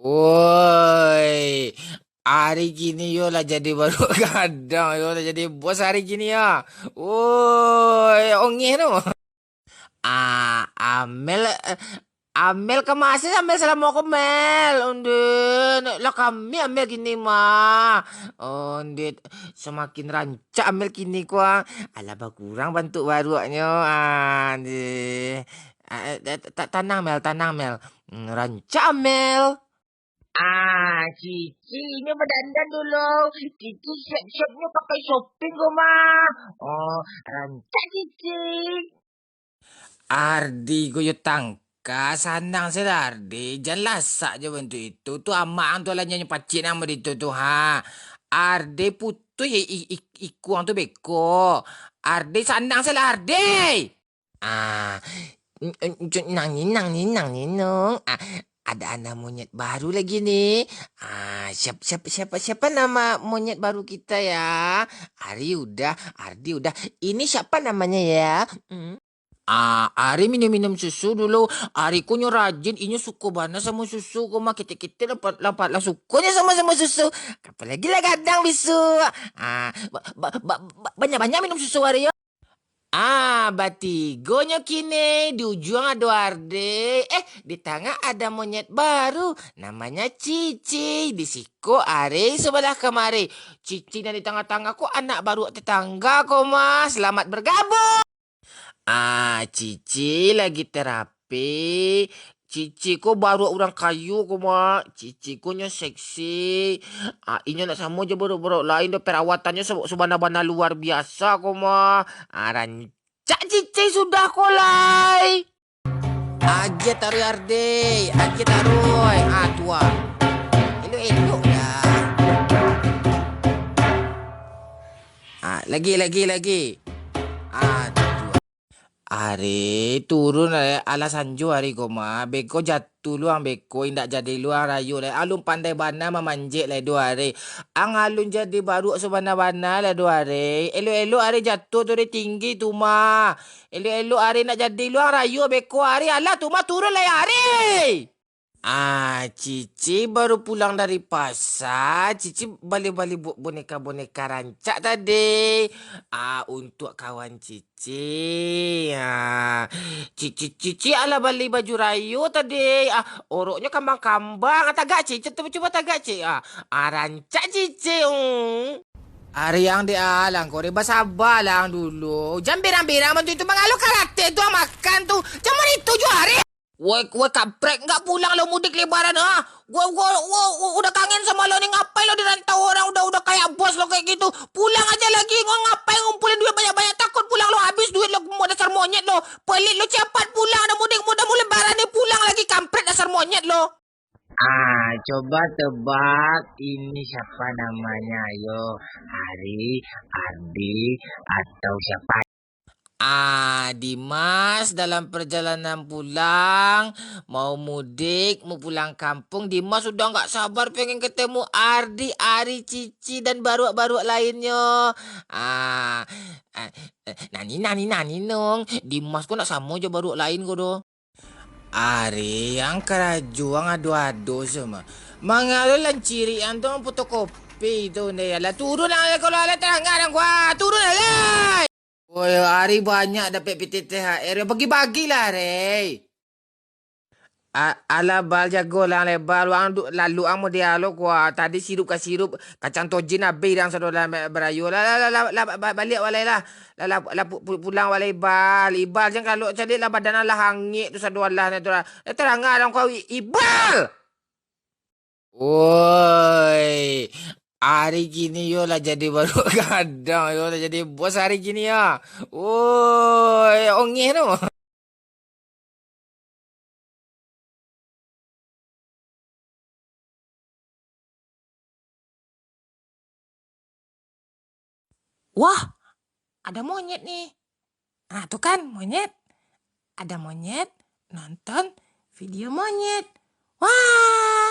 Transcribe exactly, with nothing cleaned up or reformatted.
Woi, ari kini yo lah jadi baruak gadang, yo lah jadi bos ari kini yo. Woi, ongeh tu. Ah, Amel, eh, Amel ka ma se Amel salamo ko, Mel? Onde, lah kami Amel kini mah. Onde, samakin rancak Amel kini ko, ah. Alah bakurang bantuak baruaknyo, ah, onde. Ah, eh, ta-, ta-, tanang, Mel, tanang, Mel. Hmm, rancak, Mel. Ah, Cici, inyo badandan dulu. Cici siap-siapnyo pakai shopping ko mah. Oh, rancak, Cici. Ardi ko yo tangka, sanang se lah, Ardi. Jan lasak jo bantuak itu. Tu amak ang tu lah nyanyi pacik namo di itu tu, ha. Ardi putuih i-, i-, ikuang tu beko. Ardi sanang se lah, Ardi. Ah, n-, n-, cu-, nang ni, nang ni, nang ni, Nung. Ah, ada anak monyet baru lagi ni. Ah, siap-, siapa, siapa, siapa nama monyet baru kita ya? Ari udah, Ardi udah. Ini siapa namanya ya? Hmm. Ah, Ari minum-minum susu dulu. Ari ko nyo rajin, inyo suko bana samo susu ko mah. Ketek-ketek lah, lah, lah sukonyo samo-samo susu. Apalagi lah gadang bisu. Ah, ba-, ba-, ba-, ba-, banyak-banyak minum susu Ari yo. Ah, batigonyo kini, di ujuang ado Ardi, eh, di tangah ada monyet baru, namanya Cici, di siko Ari, sabalah kamari. Cici nan di tangah-tangah ko anak baruak tetangga ko mah, selamat bergabung. Ah, Cici lagi terapi. Cici ko baruak urang kayo ko, Mak. Cici ko nyo seksi. Ah, inyo ndak samo jo baruak-baruak lain doh, perawatannyo sa-, sabana-bana luar biasa ko, Mak. Ah, rancak Cici sudah ko lai. Agiah taruih Ardi, agiah taruih. Ah, tuah. Elok-elok lah. Ah, lagi, lagi, lagi. Ah, tuah. Ari, turun lai, alah sanjo ari ko mah. Beko jatuah luang beko, indak jadi luang rayo lai. Alun pandai bana mamanjek lai do ari. Ang alun jadi baruak sabana-bana lai do ari. Elok-elok ari jatuah tu ari tinggi tu mah. Elok-elok ari nak jadi luang rayo beko ari. Alah tu mah turun lai ari. Ah, Cici baru pulang dari pasa. Cici bali-bali bu-, boneka-boneka rancak tadi. Ah, untuak kawan Cici. Ah, Cici, Cici alah bali baju rayo tadi. Ah, oroknyo kambang-kambang. Ah, tagak, Ci. Cubo, cubo tagak, Ci. Ah, ah, rancak, Cici. Hmm. Ari ang dek alang ko, dek basaba lah ang dulu. Jan berang-berang bantuak itu, mangalo karate tu, ang makan tu. Jan mari tu juo ari. Woi, woi, kampret, nggak pulang lo mudik lebaran, ah? Gua, gua, gua, gua udah kangen sama lo ni, ngapain lo di rantau orang udah, udah kayak bos lo kayak gitu? Pulang aja lagi, ngo-, ngapain ngumpulin duit banyak-banyak? Takut pulang lo habis duit lo, mo-, dasar monyet lo. Pelit lo, cepat pulang, udah mudik, udah mau lebaran ni, pulang lagi, kampret, dasar monyet lo. Ah, coba tebak ini siapa namanya, ayo. Ari, Ardi, atau siapa? Ah, Dimas dalam perjalanan pulang, mau mudik, mau pulang kampung, Dimas sudah nggak sabar pengen ketemu Ardi, Ari, Cici, dan baruak-baruak lainnyo. Ah, ah, eh, nani, nani, nani, Nung. Dimas ko nak samo jo baruak lain ko doh. Ari, ang karajo ang ado-ado se mah. Mangalo lancirik ang tu, ang fotokopi tu, ndeh. Alah, turun ang, kalau alah tarangah ang, gua turun alah. Oi, Ari banyak dapek pitih T H R, bagi-bagilah, Rey. A-, alah, Bal, jagolah, leh, Bal. Wang du-, lalu ang model lo, gua. Tadi sirup ka sirup, kacang tojin abih dang sado lah, barayo. Lah, lah, lah, lah, lah, ba-, ba-, baliak walai lah. Lah, lah, lah, pu-, pu-, pulang walai, Ibal. Ibal, jan kalok caliak lah, badan lah hangek tu sado alah tu lah. Eh, tarangah dong kau, I-, Ibal! Woi, ari kini yo lah jadi baruak gadang, yo lah jadi bos ari kini yo. Woi, ongeh tu. Wah, ada monyet nih. Ah, tuh kan, monyet. Ada monyet nonton video monyet. Wah!